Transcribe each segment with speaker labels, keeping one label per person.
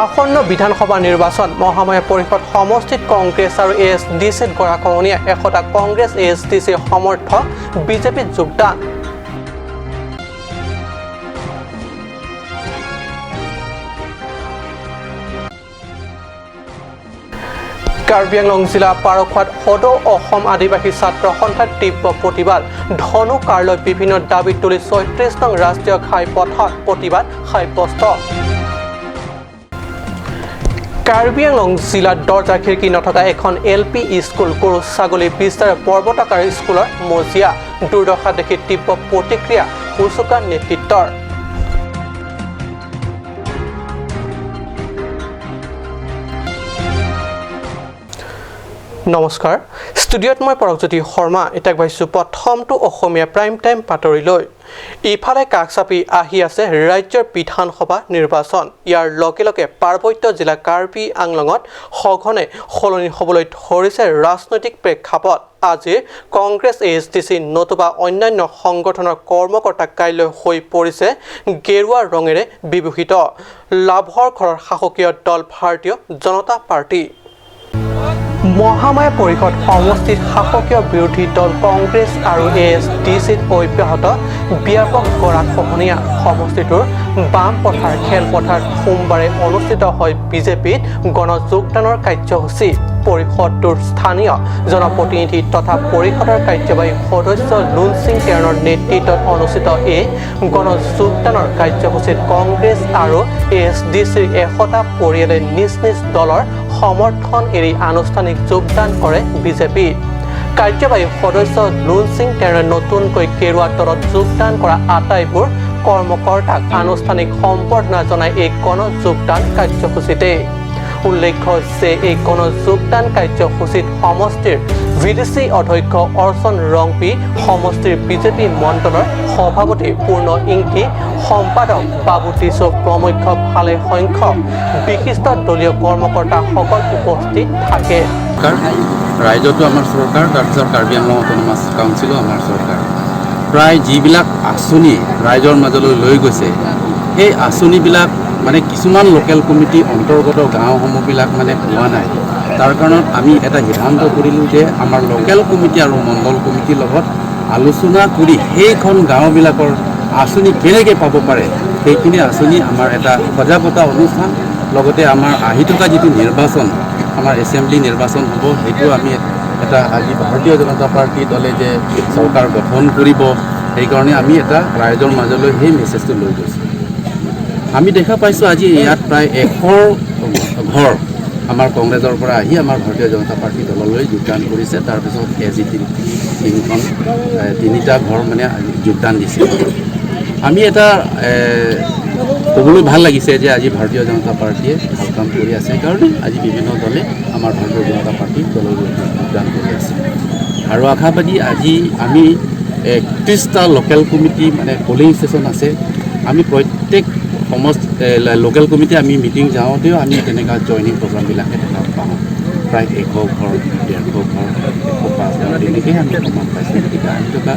Speaker 1: আসন্ন বিধানসভা নিৰ্বাচন। মহামায়া পৰিষদ সমষ্টিত কংগ্ৰেছ আৰু এ এছ ডি চিত গৰাখহনীয়া। 100টা কংগ্ৰেছ, এ এছ ডি চিৰ সমৰ্থক বিজেপিত যোগদান। কাৰ্বি আংলং জিলা পাৰখোৱাত সদৌ অসম আদিবাসী ছাত্ৰ সন্থাৰ তীব্ৰ প্ৰতিবাদ। ধনু কাঁড়লৈ বিভিন্ন দাবী তুলি 36 নং ৰাষ্ট্ৰীয় ঘাইপথত প্ৰতিবাদ সাব্যস্ত। কাৰ্বি আংলং জিলাত দৰ্জা খিৰিকী নথকা এখন এল পি স্কুল। গৰু ছাগলী বিস্তাৰে পৰ্বতাকাৰ স্কুলৰ মজিয়া। দুৰ্দশা দেখি তীব্ৰ প্ৰতিক্ৰিয়া সূচকা নেতৃত্বৰ। নমস্কাৰ, ষ্টুডিঅ'ত মই পৰকজ্যোতি শৰ্মা। এতিয়া পাইছোঁ প্ৰথমটো অসমীয়া প্ৰাইম টাইম বাতৰিলৈ। ইফালে কাষ চাপি আহি আছে ৰাজ্যৰ বিধানসভা নিৰ্বাচন। ইয়াৰ লগে লগে পাৰ্বত্য জিলা কাৰ্বি আংলঙত সঘনে সলনি হ'বলৈ ধৰিছে ৰাজনৈতিক প্ৰেক্ষাপট। আজিৰ কংগ্ৰেছ, এ এছ ডি চি নতুবা অন্যান্য সংগঠনৰ কৰ্মকৰ্তা কাইলৈ হৈ পৰিছে গেৰুৱা ৰঙেৰে বিভূষিত লাভৰ ঘৰৰ শাসকীয় দল ভাৰতীয় জনতা পাৰ্টী। মহামায়া পৰিষদ সমষ্টিত শাসকীয় বিৰোধী দল কংগ্ৰেছ আৰু এ এছ ডি চিত অব্যাহত ব্যাপক গৰাখহনীয়া। সমষ্টিটোৰ বামপথাৰ খেলপথাৰত সোমবাৰে অনুষ্ঠিত হয় বিজেপিত গণযোগদানৰ কাৰ্যসূচী। পৰিষদটোৰ স্থানীয় জনপ্ৰতিনিধি তথা পৰিষদৰ কাৰ্যবাহী সদস্য লুনসিং টেৰণৰ নেতৃত্বত অনুষ্ঠিত এই গণযোগদানৰ কাৰ্যসূচীত কংগ্ৰেছ আৰু এ এছ ডি চিৰ 100টা পৰিয়ালে নিজ নিজ দলৰ সমৰ্থন এৰি আনুষ্ঠানিক যোগদান কৰে বিজেপিত। কাৰ্যবাহী সদস্য লুনসিং টেৰণে নতুনকৈ গেৰুৱা দলত যোগদান কৰা আটাইবোৰ কৰ্মকৰ্তাক আনুষ্ঠানিক সম্বৰ্ধনা জনাই এই গণযোগদান কাৰ্যসূচীতে। উল্লেখ্য যে এই গণযোগদান কাৰ্যসূচীত সমষ্টিৰ ভি ডি চি অধ্যক্ষ অৰ্চন ৰংপি, সমষ্টিৰ বিজেপি মণ্ডলৰ সভাপতি পূৰ্ণ ইংতি, সম্পাদক বাবু টিছৌ প্ৰমুখ ভালে সংখ্যক বিশিষ্ট দলীয় কৰ্মকৰ্তাসকল উপস্থিত থাকে।
Speaker 2: ৰাজ্যতো আমাৰ চৰকাৰ, তাৰপিছত কাৰ্বি আংলং অট'নমাছ কাউন্সিলো আমাৰ চৰকাৰ। প্ৰায় যিবিলাক আঁচনি ৰাইজৰ মাজলৈ লৈ গৈছে, সেই আঁচনিবিলাক মানে কিছুমান লোকেল কমিটি অন্তৰ্গত গাঁওসমূহবিলাক মানে পোৱা নাই। তাৰ কাৰণত আমি এটা সিদ্ধান্ত কৰিলোঁ যে আমাৰ লোকেল কমিটি আৰু মণ্ডল কমিটিৰ লগত আলোচনা কৰি সেইখন গাঁওবিলাকৰ আঁচনি কেনেকৈ পাব পাৰে, সেইখিনি আঁচনি আমাৰ এটা সজাগতা অনুষ্ঠান। লগতে আমাৰ আহি থকা যিটো নিৰ্বাচন, আমাৰ এছেম্বলি নিৰ্বাচন হ'ব, সেইটো আমি এটা আজি ভাৰতীয় জনতা পাৰ্টী দলে যে চৰকাৰ গঠন কৰিব, সেইকাৰণে আমি এটা ৰাইজৰ মাজলৈ সেই মেছেজটো লৈ গৈছোঁ। আমি দেখা পাইছোঁ আজি ইয়াত প্ৰায় 100 ঘৰ আমাৰ কংগ্ৰেছৰ পৰা আহি আমাৰ ভাৰতীয় জনতা পাৰ্টী দললৈ যোগদান কৰিছে। তাৰপিছত এ জি তিনিখন তিনিটা ঘৰ মানে যোগদান দিছে। আমি এটা ক'বলৈ ভাল লাগিছে যে আজি ভাৰতীয় জনতা পাৰ্টীয়ে ভাল কাম কৰি আছে কাৰণে আজি বিভিন্ন দলে আমাৰ ভাৰতীয় জনতা পাৰ্টীৰ দললৈ যোগদান কৰি আছে। আৰু আশাবাদী আজি আমি 31টা লোকেল কমিটি মানে পলিং ষ্টেচন আছে, আমি প্ৰত্যেক সমষ্ট লোকেল কমিটি আমি মিটিং যাওঁতেও আমি তেনেকুৱা জইনিং প্ৰগ্ৰামবিলাকে দেখা পাওঁ। প্ৰায় 100 ঘৰ, 150 ঘৰ, 105 ঘৰ তেনেকৈয়ে আমি প্ৰমাণ পাইছোঁ। গতিকে আহি থকা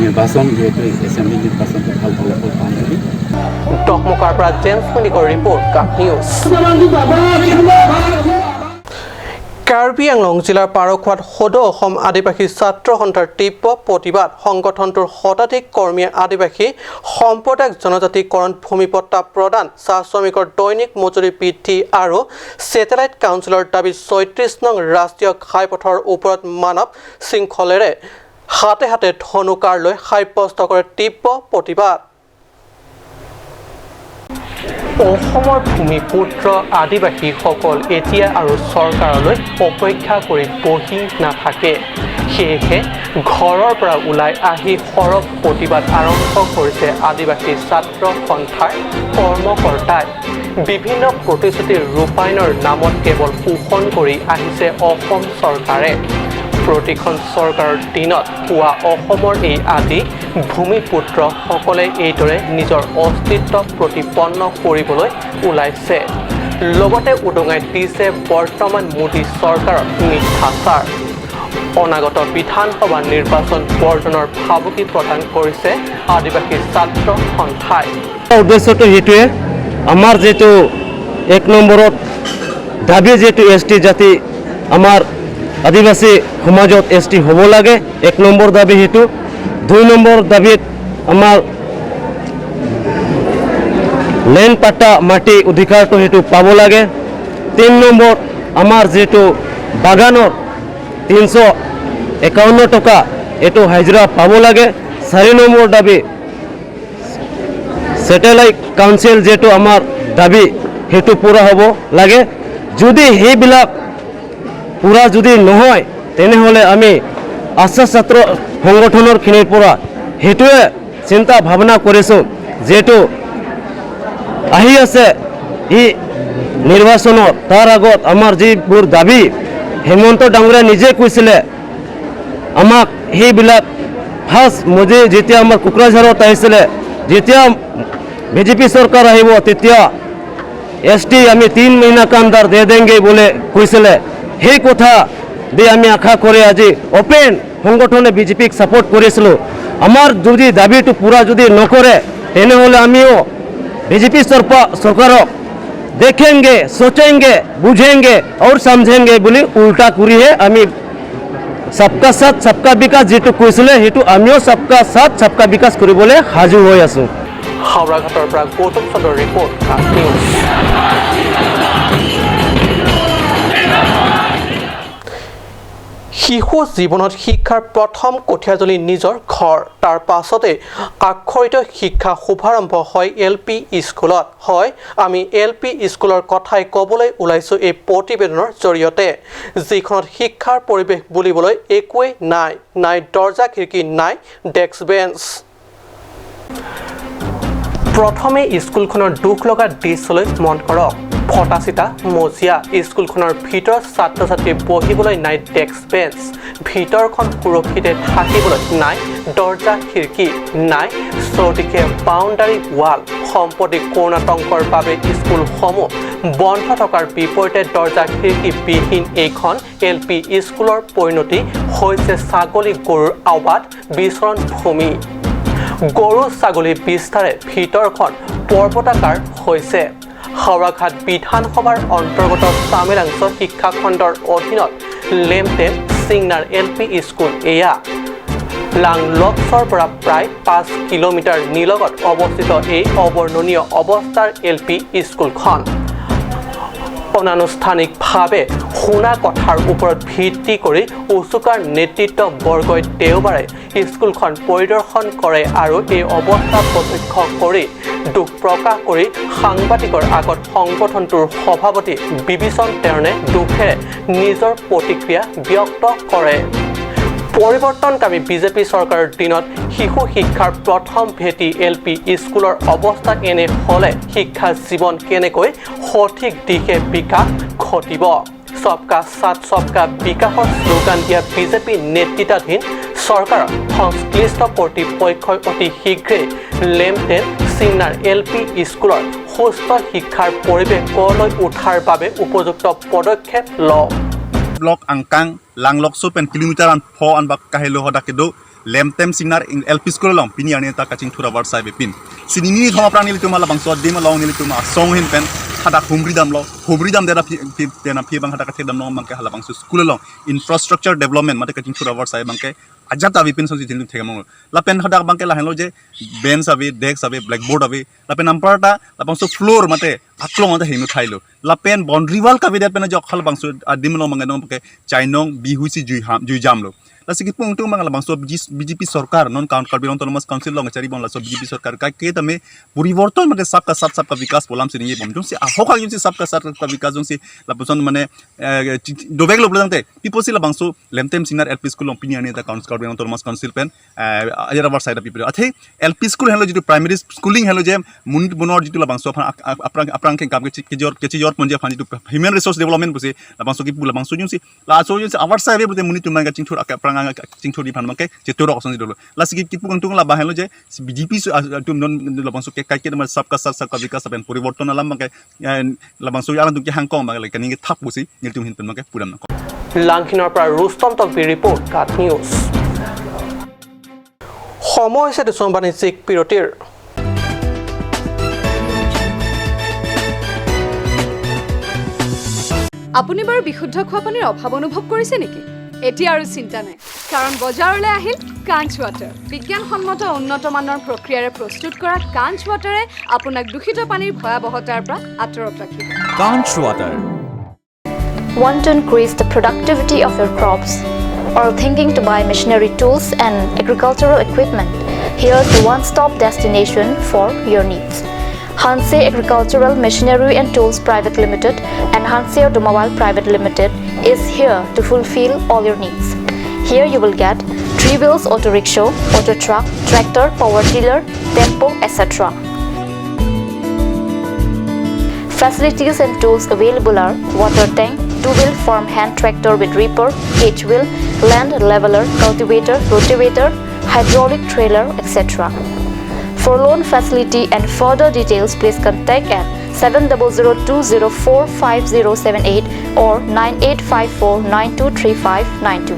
Speaker 2: নিৰ্বাচন যিহেতু এছেম্বলি নিৰ্বাচনটো ভাল ফলাফল পাম বুলি।
Speaker 1: ডকমকাৰ পৰা জেমছ মণিকৰ ৰিপৰ্ট, কাপ নিউজ। কাৰ্বি আংলং জিলাৰ পাৰখোৱাত সদৌ অসম আদিবাসী ছাত্ৰ সন্থাৰ তীব্ৰ প্ৰতিবাদ। সংগঠনটোৰ শতাধিক কৰ্মীয়ে আদিবাসী সম্প্ৰদায়ক জনজাতিকৰণ, ভূমিপট্টা প্ৰদান, চাহ শ্ৰমিকৰ দৈনিক মজুৰি বৃদ্ধি আৰু ছেটেলাইট কাউন্সিলৰ দাবীত 36 নং ৰাষ্ট্ৰীয় ঘাইপথৰ ওপৰত মানৱ শৃংখলেৰে হাতে হাতে ধনু কাঁড় লৈ সাব্যস্ত কৰে তীব্ৰ প্ৰতিবাদ। অসমৰ ভূমিপুত্ৰ আদিবাসীসকল এতিয়া আৰু চৰকাৰলৈ অপেক্ষা কৰি বহি নাথাকে। সেয়েহে ঘৰৰ পৰা ওলাই আহি সৰব প্ৰতিবাদ আৰম্ভ কৰিছে আদিবাসী ছাত্ৰ সন্থাৰ কৰ্মকৰ্তাই। বিভিন্ন প্ৰতিশ্ৰুতিৰ ৰূপায়ণৰ নামত কেৱল শোষণ কৰি আহিছে অসম চৰকাৰে। প্ৰতিখন চৰকাৰৰ দিনত পোৱা অসমৰ এই আদি ভূমিপুত্ৰসকলে এইদৰে নিজৰ অস্তিত্ব প্ৰতিপন্ন কৰিবলৈ ওলাইছে। লগতে উদঙাই দিছে বৰ্তমান মোদী চৰকাৰৰ মিথ্যাচাৰ। অনাগত বিধানসভা নিৰ্বাচন বৰ্জনৰ ভাবুকি প্ৰদান কৰিছে আদিবাসী ছাত্ৰ সন্থাই।
Speaker 3: উদ্দেশ্যটো সেইটোৱে, আমাৰ যিটো এক নম্বৰত দাবী যিটো এছ টি জাতি আমাৰ আদিবাসী সমাজত এছ টি হ'ব লাগে, এক নম্বৰ দাবী সেইটো। দুই নম্বৰ দাবীত আমাৰ লেণ্ড পাট্টা মাটি অধিকাৰটো সেইটো পাব লাগে। তিনি নম্বৰ আমাৰ যিটো বাগানৰ 351 টকা এইটো হাজিৰা পাব লাগে। চাৰি নম্বৰ দাবী ছেটেলাইট কাউন্সিল যিটো আমাৰ দাবী সেইটো পূৰা হ'ব লাগে। যদি সেইবিলাক পূৰা যদি নহয় তেনেহ'লে আমি আশা ছাত্ৰ সংগঠনৰখিনিৰ পৰা সেইটোৱে চিন্তা ভাৱনা কৰিছোঁ, যিহেতু আহি আছে ই নিৰ্বাচনত, তাৰ আগত আমাৰ যিবোৰ দাবী হেমন্ত ডাঙৰীয়া নিজে কৈছিলে আমাক সেইবিলাক ফাৰ্ষ্ট মোদী যেতিয়া আমাৰ কোকৰাঝাৰত আহিছিলে, যেতিয়া বিজেপি চৰকাৰ আহিব তেতিয়া এছ টি আমি 3 মহিনা का अंदर दे देंगे বুলি কৈছিলে। সেই কথা দি আমি আশা কৰি আজি অপেন সংগঠনে বিজেপিক ছাপোৰ্ট কৰিছিলোঁ। আমাৰ যদি দাবীটো পূৰা যদি নকৰে তেনেহ'লে আমিও বিজেপি চৰকাৰক देखेंगे, सोचेंगे, बुझेंगे और समझेंगे বুলি উল্টা কৰিহে আমি सबका साथ सबका विकास যিটো কৈছিলে সেইটো আমিও सबका साथ सबका विकास কৰিবলৈ সাজু হৈ আছোঁ।
Speaker 1: হাওৰাঘাটৰ পৰা গৌতম চন্দ্ৰৰ ৰিপৰ্ট, নিউজ। শিশু জীৱনত শিক্ষাৰ প্ৰথম কঠীয়াজলি নিজৰ ঘৰ, তাৰ পাছতে আক্ষৰিত শিক্ষা শুভাৰম্ভ হয় এল পি স্কুলত। হয়, আমি এল পি স্কুলৰ কথাই ক'বলৈ ওলাইছোঁ এই প্ৰতিবেদনৰ জৰিয়তে, যিখনত শিক্ষাৰ পৰিৱেশ বুলিবলৈ একোৱেই নাই, নাই দৰ্জা খিৰিকী, নাই ডেস্ক বেঞ্চ। প্ৰথমে স্কুলখনৰ দুখ লগা দৃশ্যলৈ মন কৰক। ফটা চিটা মজিয়া, স্কুলখনৰ ভিতৰত ছাত্ৰ ছাত্ৰী বহিবলৈ নাই ডেস্ক বেঞ্চ, ভিতৰখন সুৰক্ষিতে থাকিবলৈ নাই দৰ্জা খিৰিকী, নাই চৌদিশে বাউণ্ডাৰী ৱাল। সম্প্ৰতি কৰোণাতংকৰ বাবে স্কুলসমূহ বন্ধ থকাৰ বিপৰীতে দৰ্জা খিৰিকীবিহীন এইখন এল পি স্কুলৰ পৰিণতি হৈছে ছাগলী গৰুৰ আবাদ বিচৰণ ভূমি। গৰু ছাগলী বিস্তাৰে ভিতৰখন পৰ্বতাকাৰ হৈছে। হাওৰাঘাট বিধানসভাৰ অন্তৰ্গত চামেলাংছ শিক্ষাখণ্ডৰ অধীনত লেমটেম ছিংনাৰ এল পি স্কুল এয়া। লাংলক্সৰ পৰা প্ৰায় 5 কিলোমিটাৰ নিলগত অৱস্থিত এই অবৰ্ণনীয় অৱস্থাৰ এল পি স্কুলখন। অনানুষ্ঠানিকভাৱে শুনা কথাৰ ওপৰত ভিত্তি কৰি উচুকাৰ নেতৃত্ববৰ্গই দেওবাৰে স্কুলখন পৰিদৰ্শন কৰে আৰু এই অৱস্থা প্ৰত্যক্ষ কৰি দুখ প্ৰকাশ কৰি সাংবাদিকৰ আগত সংগঠনটোৰ সভাপতি বিভীষণ তেৰণে দুখেৰে নিজৰ প্ৰতিক্ৰিয়া ব্যক্ত কৰে। পৰিৱৰ্তনকামী বিজেপি চৰকাৰৰ দিনত শিশু শিক্ষাৰ প্ৰথম ভেটি এল পি স্কুলৰ অৱস্থা এনে হ'লে শিক্ষা জীৱন কেনেকৈ সঠিক দিশে বিকাশ ঘটিব? সবকা সাথ সবকা বিকাশৰ শ্লোগান দিয়া বিজেপি নেতৃত্বাধীন চৰকাৰৰ সংশ্লিষ্ট কৰ্তৃপক্ষই অতি শীঘ্ৰেই লেমটেন ছিংনাৰ এল পি স্কুলৰ সুস্থ শিক্ষাৰ পৰিৱেশ গঢ় লৈ উঠাৰ বাবে উপযুক্ত পদক্ষেপ লওক।
Speaker 4: Blok angkang langlok so pen kilometer an pho an bak kahelo hoda kedo lemtem sinar LP school long pini ani ta kaching thura war sai be pin sinini thoma prani li tuma la bangso dim long ni tuma song hin pen hada humri dam lo humri dam dera phi dena phi bang hada ka thedam long bangke hala bangso school long infrastructure development mate kaching thura war sai bangke ajata bi pin so jin thega mong la pen hada bangke la henlo je bench abi desk abi blackboard abi la pen amparta la bangso floor mate aklong mate hinu thailo la pen boundary wall ka bi dat pen jok khal bangso adim long bangke nong bangke chainong bihusi jui ham jui jam lo la sikit pung tung bangla bangso BJP sarkar non count Karbi autonomous council long chari bang la so BJP sarkar ka ke tame poriborton mate sabka sath sabka vikas bolam se ni bom jong se ahoka jong se sabka sath sabka vikas jong se la poson mane dobek lo blang te people se la bangso lemtem sinar LP school long pini ani ta council Karbi autonomous council pen ajara war side people athe LP school hello jitu primary schooling hello je munit bonor jitu la bangso aprang aprang ke kam ke ke jor ke jor ponje phan jitu human resource development bose la bangso ki pula bangso jong se la so jong se awar side bote munit tumanga chingthur aprang chingthuri phan bangke chetor option dilo la sikit kipu tung la bahelo je BJP tum non la bangso ke kai ke sabka sath sabka vikas aben poriborton alam bangke la bangso yalan tum ke hangkong bangke le kaning thap busi ngil tum hin pen bangke puram na
Speaker 1: লাংখিনৰ পৰা Rustom তকবি report, কাট news. সময় হৈছে দুছম বাণিজ্যিক বিৰতিৰ।
Speaker 5: আপুনি বাৰু বিশুদ্ধ খোৱা পানীৰ অভাৱ অনুভৱ কৰিছে নেকি? এতিয়া আৰু চিন্তা নাই, কাৰণ বজাৰলৈ আহিল কাঞ্চ ৱাটাৰ। বিজ্ঞানসন্মত উন্নত মানৰ প্ৰক্ৰিয়াৰে প্ৰস্তুত কৰা কাঞ্চ ৱাটাৰে আপোনাক দূষিত পানীৰ ভয়াৱহতাৰ পৰা আঁতৰত ৰাখিব।
Speaker 6: Kanch Water.
Speaker 7: Want to increase the productivity of your crops or thinking to buy machinery, tools and agricultural equipment? Here's the one-stop destination for your needs. Hanse Agricultural Machinery and Tools Private Limited and Hanse Automobile Private Limited is here to fulfill all your needs. Here you will get three wheels auto rickshaw, auto truck, tractor, power tiller, tempo, etc. Facilities and tools available are water tank, two-wheel farm hand tractor with reaper, H-wheel, land leveler, cultivator, rotavator, hydraulic trailer, etc. For loan facility and further details, please contact at 7002045078 or 9854923592.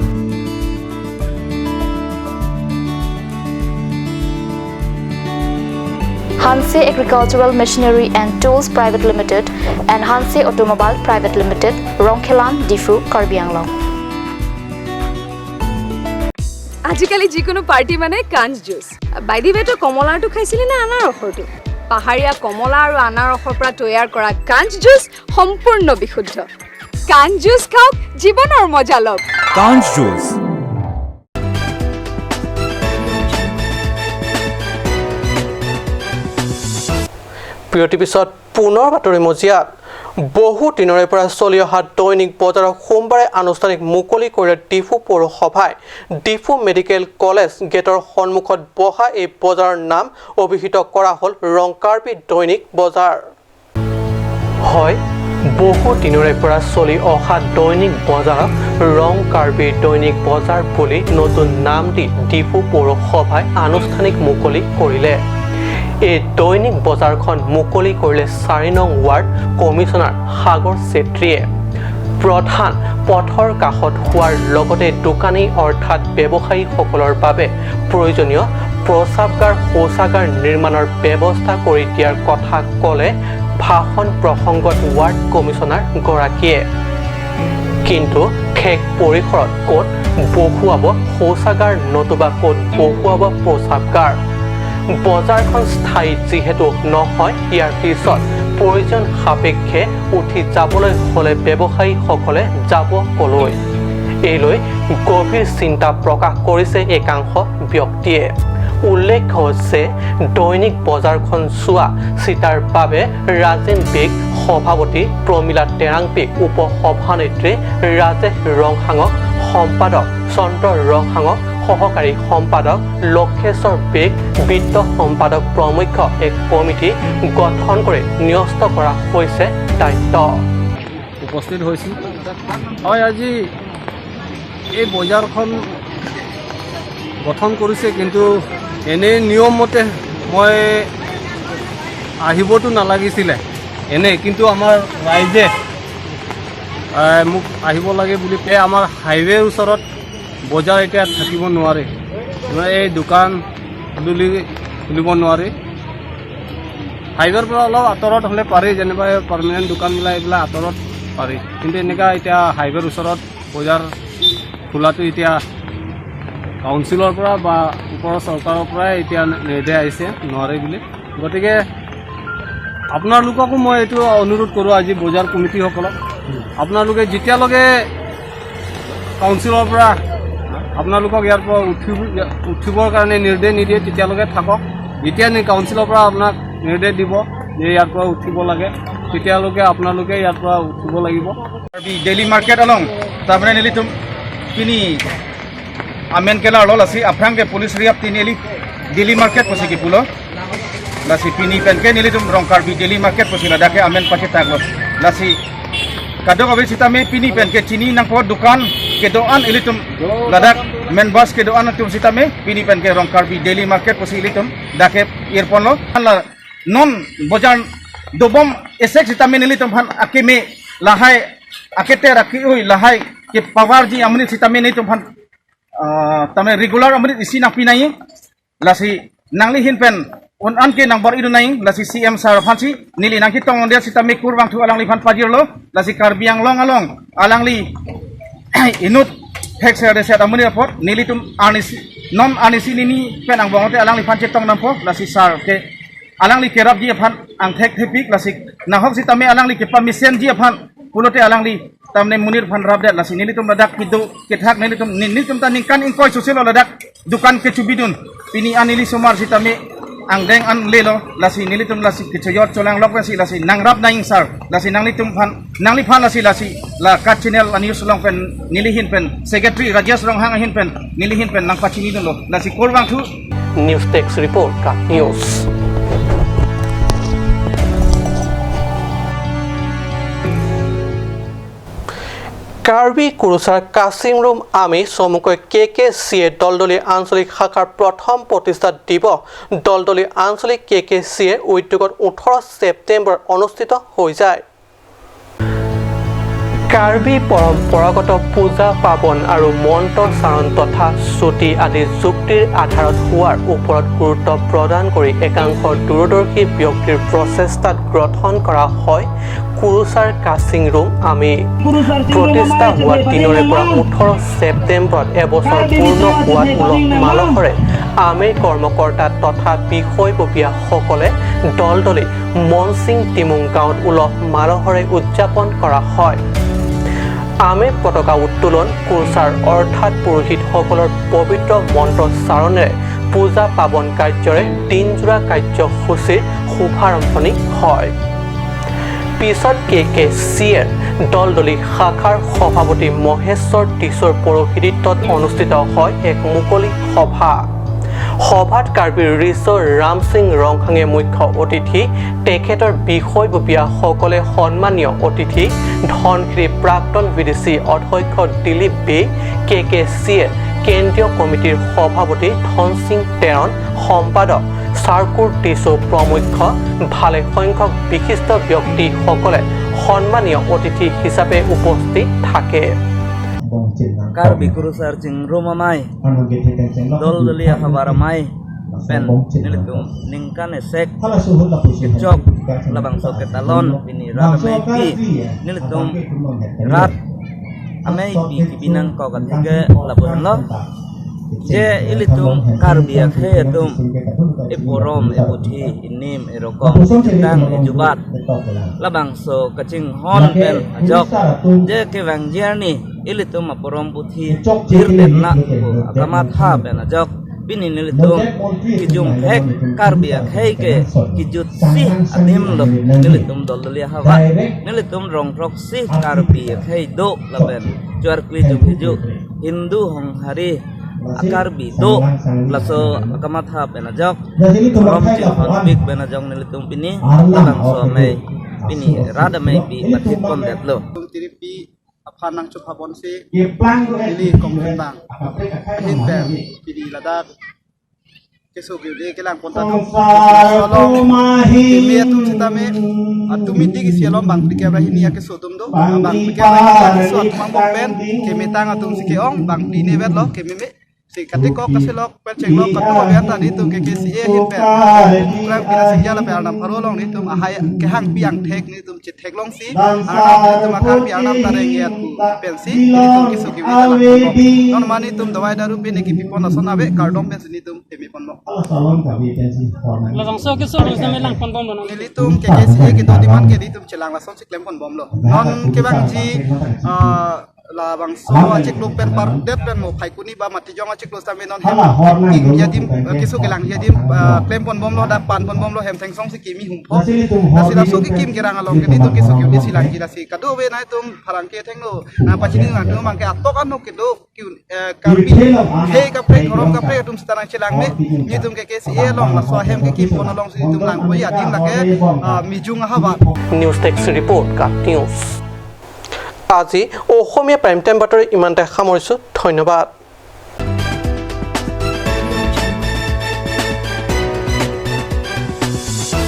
Speaker 7: Hanse Agricultural Machinery and Tools Private Limited and Hanse Automobile Private Limited, Rongkhelan, Diphu, Karbi Anglong.
Speaker 5: আজিকালি যিকোনো party মানে কাঞ্চ juice. By the ৱে, তই কমলাৰটো খাইছিলি নে আনাৰসৰটো? পাহাৰীয়া কমলা আৰু আনাৰসৰ পৰা তৈয়াৰ কৰা কাঞ্চ জুচ সম্পূৰ্ণ বিশুদ্ধ। কাঞ্চ জুচ খাওক, জীৱনৰ মজা লওক।
Speaker 6: Kanch Juice.
Speaker 1: বিৰতিৰ পিছত পুনৰ বাতৰি মজিয়াত। বহু দিনৰে পৰা চলি অহা দৈনিক বজাৰক সোমবাৰে আনুষ্ঠানিক মুকলি কৰিলে ডিফু পৌৰসভাই। ডিফু মেডিকেল কলেজ গেটৰ সন্মুখত বহা এই বজাৰৰ নাম অভিহিত কৰা হ'ল ৰংকাৰ্বি দৈনিক বজাৰ। হয়, বহু দিনৰে পৰা চলি অহা দৈনিক বজাৰক ৰং কাৰ্বি দৈনিক বজাৰ বুলি নতুন নাম দি ডিফু পৌৰসভাই আনুষ্ঠানিক মুকলি কৰিলে। এই দৈনিক বজাৰখন মুকলি কৰিলে 4 নং ৱাৰ্ড কমিছনাৰ সাগৰ চেত্ৰীয়ে। প্ৰধান পথৰ কাষত হোৱাৰ লগতে দোকানী অৰ্থাৎ ব্যৱসায়ীসকলৰ বাবে প্ৰয়োজনীয় প্ৰস্ৰাৱগাৰ, শৌচাগাৰ নিৰ্মাণৰ ব্যৱস্থা কৰি দিয়াৰ কথা ক'লে ভাষণ প্ৰসংগত ৱাৰ্ড কমিছনাৰ গৰাকীয়ে। কিন্তু ঠেক পৰিসৰত ক'ত বহুৱাব শৌচাগাৰ নতুবা ক'ত বহুৱাব প্ৰস্ৰাৱগাৰ? বজাৰখন স্থায়ী যিহেতু নহয়, ইয়াৰ পিছত প্ৰয়োজন সাপেক্ষে উঠি যাবলৈ হ'লে ব্যৱসায়ীসকলে যাব কলৈ? এই লৈ গভীৰ চিন্তা প্ৰকাশ কৰিছে একাংশ ব্যক্তিয়ে। উল্লেখ্য যে দৈনিক বজাৰখন চোৱা চিতাৰ বাবে ৰাজেন বেগ সভাপতি, প্ৰমীলা টেৰাংপি উপ সভানেত্ৰী, ৰাজেশ ৰংহাঙক সম্পাদক, চন্দ্ৰ ৰংহাঙক সহকাৰী সম্পাদক, লক্ষেশ্বৰ বেগ বিত্ত সম্পাদক প্ৰমুখ্য এক কমিটি গঠন কৰি ন্যস্ত কৰা হৈছে দায়িত্ব।
Speaker 8: উপস্থিত হৈছোঁ। হয়, আজি এই বজাৰখন গঠন কৰিছে, কিন্তু এনেই নিয়মমতে মই আহিবতো নালাগিছিলে এনেই, কিন্তু আমাৰ ৰাইজে মোক আহিব লাগে বুলি কৈ আমাৰ হাইৱেৰ ওচৰত বজাৰ এতিয়া থাকিব নোৱাৰে, মানে এই দোকান খুলিব নোৱাৰে। হাইৱেৰ পৰা অলপ আঁতৰত হ'লে পাৰি, যেনিবা এই পাৰ্মানেণ্ট দোকানবিলাক এইবিলাক আঁতৰত পাৰি, কিন্তু এনেকুৱা এতিয়া হাইৱেৰ ওচৰত বজাৰ খোলাটো এতিয়া কাউন্সিলৰ পৰা বা ওপৰৰ চৰকাৰৰ পৰাই এতিয়া নিৰ্দেশ আহিছে নোৱাৰে বুলি। গতিকে আপোনালোককো মই এইটো অনুৰোধ কৰোঁ, আজি বজাৰ কমিটিসকলক, আপোনালোকে যেতিয়ালৈকে কাউন্সিলৰ পৰা আপোনালোকক ইয়াৰ পৰা উঠিবৰ কাৰণে নিৰ্দেশ নিদিয়ে তেতিয়ালৈকে থাকক। যেতিয়া কাউন্সিলৰ পৰা আপোনাক নিৰ্দেশ দিব যে ইয়াৰ পৰা উঠিব লাগে, তেতিয়ালৈকে আপোনালোকে ইয়াৰ পৰা উঠিব লাগিব।
Speaker 9: ডেইলি মাৰ্কেট along তাৰমানে নিলিতুম পিনি amen kelar lo lasi aprang ke police riap tineli daily market posi ki pulo lasi pini pen ke nili tum rong karbi daily market posi la dake amen pati taglo lasi kadok abe sita me pini pen ke chini nang po dukan ke doan ilitum ladak men bus ke doan tum sita me pini pen ke rong karbi daily market posi ilitum dake earphone lo la non bojar dobom esek sita me nili tum han akime lahai akete rakhi ui lahai ke power ji amni sita me nili tum han tame regular amrit isi nak pinai lasi nangli hin pen On an ke nang bar idu naing lasi CM sar phansi nili nang ki tong dia sitame kurbang thu alang li phan pajir lo lasi Karbiang long along alang li inut hek ser de set amuni report nili tum anisi nom anisi nini pen ang bongote alang li phan che tong nam pho lasi sar ke alang li kerap ji phan ang thek thepik lasi nahok sitame alang li ke permission ji phan pulote alang li tamne munir phan rab det lasi nili tum ladak pidu ke thak nili tum nili tum ta ningkan ingkoi sosial ladak dukan ke chubidun pini anili somar sitame ang deng an lelo lasi nilitum lasi kichoyot cholang lok lasi lasi nang rap naing sar lasi nang litum phan nang li phan lasi lasi la kat channel anius long pen nilihin pen secretary Rajesh rong hang hin pen nilihin pen nang pachini lo lasi korwang thu.
Speaker 1: News desk report ka news. Karbi কুৰুচাৰ Qasim room আমি চমুকৈ কে কে চিয়ে দলদলী আঞ্চলিক শাখাৰ প্ৰথম প্ৰতিষ্ঠা দিৱস দলদলী আঞ্চলিক কে কে চিয়ে উদ্যোগত 18 ছেপ্টেম্বৰত অনুষ্ঠিত হৈ যায়। কাৰ্বি পৰম্পৰাগত পূজা পাৰ্বণ আৰু মন্ত্ৰোচ্চাৰণ তথা শ্ৰুতি আদি যুক্তিৰ আধাৰত হোৱাৰ ওপৰত গুৰুত্ব প্ৰদান কৰি একাংশ দূৰদৰ্শী ব্যক্তিৰ প্ৰচেষ্টাত গঠন কৰা হয় কুৰুচাৰ কাছিং ৰুম আমি। প্ৰতিষ্ঠা হোৱাৰ দিনৰে পৰা 18 ছেপ্টেম্বৰত এবছৰ পূৰ্ণ হোৱাত উলহ মালহৰে আমিৰ কৰ্মকৰ্তা তথা বিষয়ববীয়াসকলে দলদলি মনসিং টিমুং গাঁৱত উলহ মালহৰে উদযাপন কৰা হয়। আমিৰ পতাকা উত্তোলন কুৰুচাৰ অৰ্থাৎ পুৰোহিতসকলৰ পবিত্ৰ মন্ত্ৰোচ্চাৰণেৰে পূজা পাৰ্বণ কাৰ্যৰে দিনজোৰা কাৰ্যসূচীৰ শুভাৰম্ভণি হয়। পিছত কে কে চিৰ দলদলী শাখাৰ সভাপতি মহেশ্বৰ টিছৰ পৌৰোহিত্যত অনুষ্ঠিত হয় এক মুকলি সভা। সভাত কাৰ্বি ৰিচৰ ৰামসিং ৰংখাঙে মুখ্য অতিথি, তেখেতৰ বিষয়ববীয়াসকলে সন্মানীয় অতিথি, ধনশিৰি প্ৰাক্তন বি ডি চি অধ্যক্ষ দিলীপ বে, কে কে চিয়ে কেন্দ্ৰীয় কমিটিৰ সভাপতি ধনসিং টেৰণ, সম্পাদক চাৰকুৰ টিছু প্ৰমুখ্য ভালেসংখ্যক বিশিষ্ট ব্যক্তিসকলে সন্মানীয় অতিথি হিচাপে উপস্থিত থাকে।
Speaker 10: Karbi kurusar ching romamai dol dolia habaramai pen nilitum ningkan esek kecok labangso ketalon pini rat amei pi nilitum rat amei pi kibinang ko kathike labuhan lo je ilitum karbi akhe atum eporom eputhi inim erokom tang ejubat labangso kaching hon pen ajok je ke wangjiarni ilitum aporom puthi hirden na akamat ha pen ajok bini nilitum kijum hek karbi akhei ke kijut si adim lo nilitum doldolia hawa nilitum rong rok si karbi akhei do laben juar kli jum hiju Hindu hong hari akarbi do laso akamat ha pen ajok rom ching hon big pen ajok nilitum pini labangso mei pini rada mei pi pathit pon det lo
Speaker 11: tiripi aphanang chu phabon se ili kongren bang hin pen pini ladak keso ge de kelang ponta tu me tum sitame atumi digi sialom bang pike bra hini ake so tum do bang pike bra hini so atumang bok pen ke metang atum sike ong bang ni ne bet lo ke me si kate ko kase lok pen cheng lok katu be ta ni tum ke ke si e hin pen kram kina sing jala pe anam pharo long ni tum ahai ke hang pi ang thek ni tum che thek long si anam ni tum akar pi anam tare nge at pen si ni tum ki su ki ta la non mani tum dawai daru pe ni ki pi pon ason abe kardom pen si ni tum te mi pon mo
Speaker 12: la so ke so lu me lang pon bom lo
Speaker 11: ni tum ke ke si e ke do diman ke ni tum chelang la son si klem pon bom lo non ke bang ji la bang so achik luk pen par det pen mo phaikuni ba mati jong achik lo sami non hem ki yadim kisu kelang yadim klem pon bom lo da pan pon bom lo hem theng song si kimi hum pho la si la so ki kim kerang along ke ni tum kisu ki ni silang ki la si kadu we nai tum pharang ke theng no na pachini na tum mang ke atok anu ke do ki karbi he ka pre khorom ka pre tum stanang chilang me ni tum ke ke si e long la so hem ke kim pon long si tum lang ko yadim la ke mijung hawa.
Speaker 1: News desk report ka news. আজি অসমীয়া prime time বাতৰি ইমানতে সামৰিছোঁ। ধন্যবাদ।